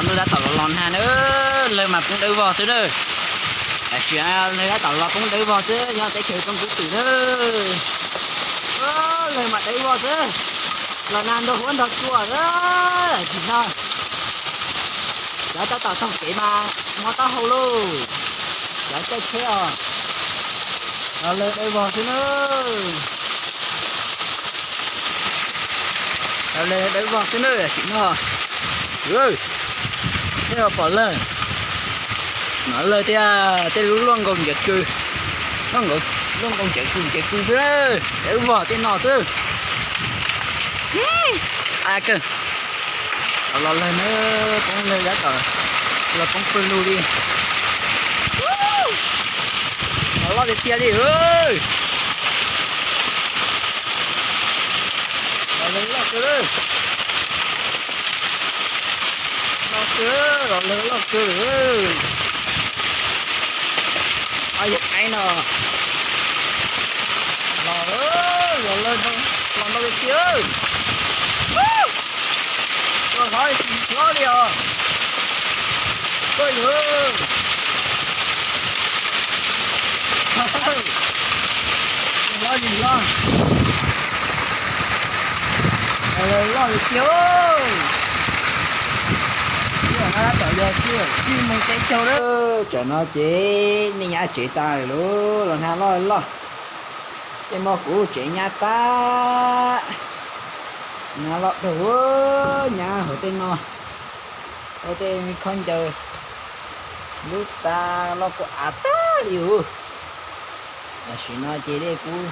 Ntuj tab tom los los nag na, lawg mas poob dawb vog xwb na. Tam sim no lawg tab tom los poob dawb vog xwb, nyob teb chaws Tsooj Kub Twm na. Lawg mas dawb vog xwb, los nag ntog huab ntog cua na. Tam sim no cov tab tom taug kev mas mob taub hau lauj, cov caij tsheb os. Los lawg dawb vog xwb na. Los lawg dawb vog xwb na tam sim no. Tej pom lawg, no lawg thiab tej lub luaj nkoos ncev kws, luaj nkoos ncev kws ncev kws xwb, dawb vog tej no xwb. A kawg, los lawg na, poob lawg tab tom los poob pawg lug li. Los loj tiag tiag li. Los lawg loj kawg, loj kawg, los lawg loj kawg. Yog qaib no, los, los lawg, los ntau tiag tiag. Los hlob tsis hlob li os. Koj yog hlob tsis hlob. Loj li tiag. Tsis yog tib moog teb caug lawm. Tsam no ces nej nyab tsev tas lawm lauj, los nag loj loj. Tej mo kuv tsev nyab tag, nyab loj dhau, nyab hauv tej no, hauv tej me khaub ncaws, lub tas los kuj av tag li os. Tam sim no ces dej kuj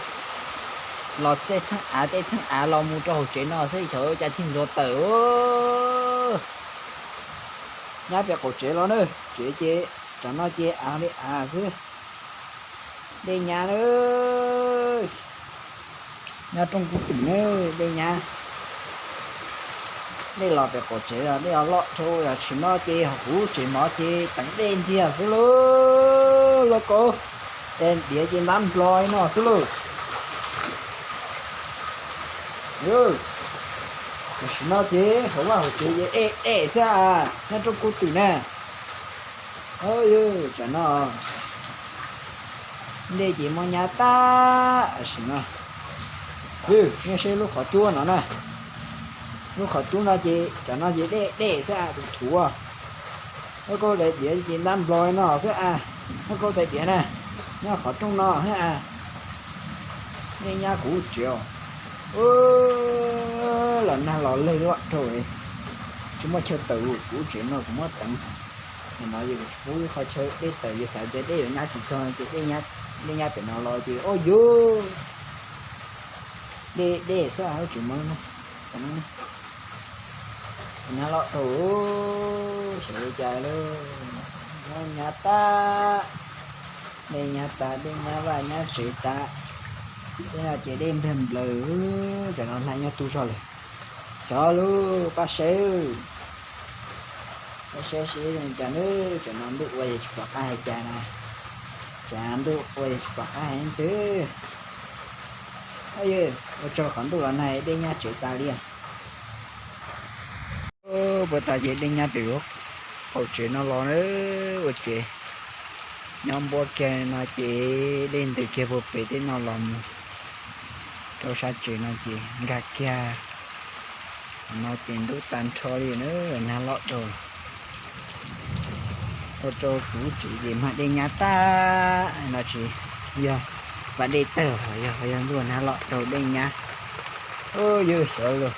los tej txheej av tej txheej av los mus rau hauv tsev no xwb, xyov cas thiaj ntxuav tawm. Nyab pem qaum tsev los na, tsev ces tsam no ces av li av xwb. Dej nyab na, nyob Rooj Kub Twm na, dej nyab. Dej los pem qaum tsev los dej loj dhau, yog tsis no ces hauv kuv tsev mov ces teev dej ntxiag xwb lauj, lauj kaub. Diav ces ntab nplo no xwb lauj. Tam sim no ces hauv vaj hauv tsev ces dej dej xwb as, nyob Rooj Kub Twm na. Tsam no dej ces mob nyab tag tam sim no. Nyob seb lub qhov cub no na, lub qhov cub no ces tsam no ces dej dej xwb as, tus thuv. Lub kaub tais diav ces ntab nplo no xwb as, lub kaub tais diav na, nyob qhov rooj no xwb as. Dej nyab kuv tsev os. Los nag los lawg loj dhau, tsis muaj chaw tawm, kuv tsev no kuv muab teev. Nim no yus tsis pub qhov chaw dej tawm, yus xav tias dej yuav nyab tsis txog ces dej nyab pem no los ces ua yus dej dej xwb, tsis muaj. Nag loj dhau, xyov li cas lawm, nyab tag, dej nyab tas, dej nyab vaj nyab tsev tas, tej no ces dej nplawg nplawg, tam no nag nyob tu zog lawm. Xyov lauj, pab saib, pab saib seb zoo cas nawb, tam no ntuj ua yog tsis pom qab hais cas na, tam ntuj ua yog tsis pom qab hais leej twg. Ua tsaug qhov ntuj los nag dej nyab tsev tas li. Puag ta ces dej nyab pem lub qaum tsev no los na, ua tsev nyob npuab kiag no ces dej ntws kiag puag pem tej no los mus rau sab tsev no ces nkag kiag no ces ntub tag nrho li na, nag loj dhau. Ua rau kuv tsev ces mag dej nyab tag no tsis yog vaj dej tawg, yog yog ntuj nag loj dhau dej nyab. Yus xyov lauj,